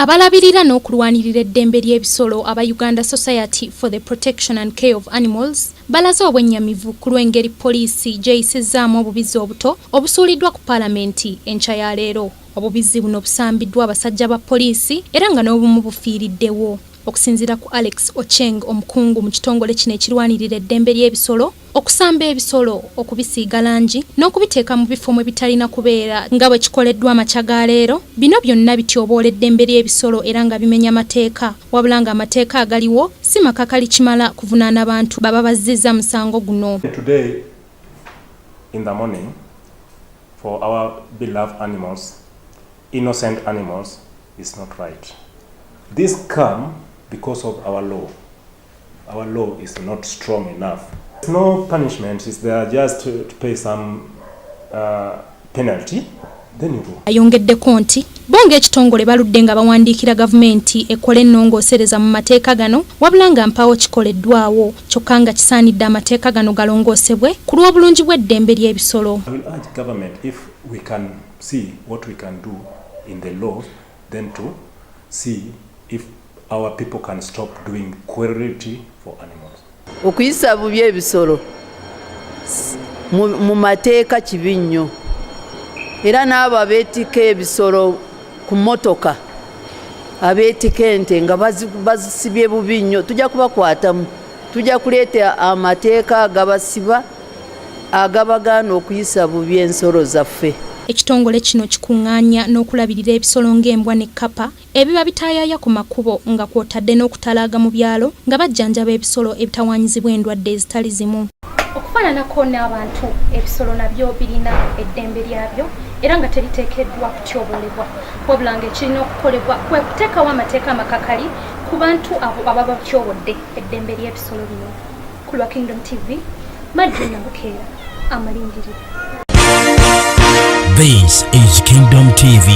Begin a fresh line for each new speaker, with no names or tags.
Abalabirira n'okulwanirira eddembe ly'ebisolo aba Uganda Society for the Protection and Care of Animals balaze obwennyamivu ku lw'engeri poliisi gy'eyisizzaamu obubizzi obuto obusuuliddwa ku paalamenti enkya ya leero. Obubizzi buno busambiddwa abasajja ba poliisi era nga n'obumu bufiiriddewo. Okusinziira ku Alex Ocheng omukungu mu kitongole kino ekirwanirira eddembe ly'ebisolo, okusamba ebisolo, okubisiiga langi n'okubiteeka mu bifo mwe bitalina kubeera nga bwe kikoleddwa amakya ga leero, bino byonna bityoboola eddembe ly'ebisolo era nga bimenya mateeka wabula ng'amateeka agaliwo si makakali kimala kuvunaana bantu baba bazzizza musango guno.
Today in the morning for our beloved animals, innocent animals, is not right. This come because of our law. Our law is not strong enough. No punishment is there, just to pay some penalty, then you go.
Ayongeddeko nti bo ng'ekitongole baludde nga bawandiikira gavumenti ekole ennongoosereza mu mateeka gano wabula nga mpaawo kikoleddwawo kyokka nga kisaanidde amateeka gano galongoosebwe ku lw'obulungi bw'eddembe ly'ebisolo.
I will urge government if we can see what we can do in the law, then to see if our people can stop doing cruelty for animals.
Okuyisa bubi ebisolo mu mateeka kibi nnyo era n'abo abeetikka ebisolo ku mmotoka abeetikka ente nga bazisibye bubi nnyo tujja kubakwatamu tujja kuleeta amateeka agabasiba agabagaana okuyisa bubi ensolo zaffe.
Ekitongole kino kikuŋŋaanya n'okulabirira ebisolo ng'embwa ne kkapa ebiba bitaayaaya ku makubo nga kw'otadde n'okutalaaga mu byalo nga bajjanjaba ebisolo ebitawaanyizibwa endwadde ezitali zimu. Okufaananako n'abantu, ebisolo nabyo birina eddembe lyabyo era nga teriteekeddwa kutyoboolebwa wabula ng'ekirina okukolebwa kwe kuteekawo amateeka amakakali ku bantu abo ababa batyobodde eddembe ly'ebisolo bino. Ku lwa Kingdom TV, Madrina Nabukeera, amalindiri.
This is Kingdom TV.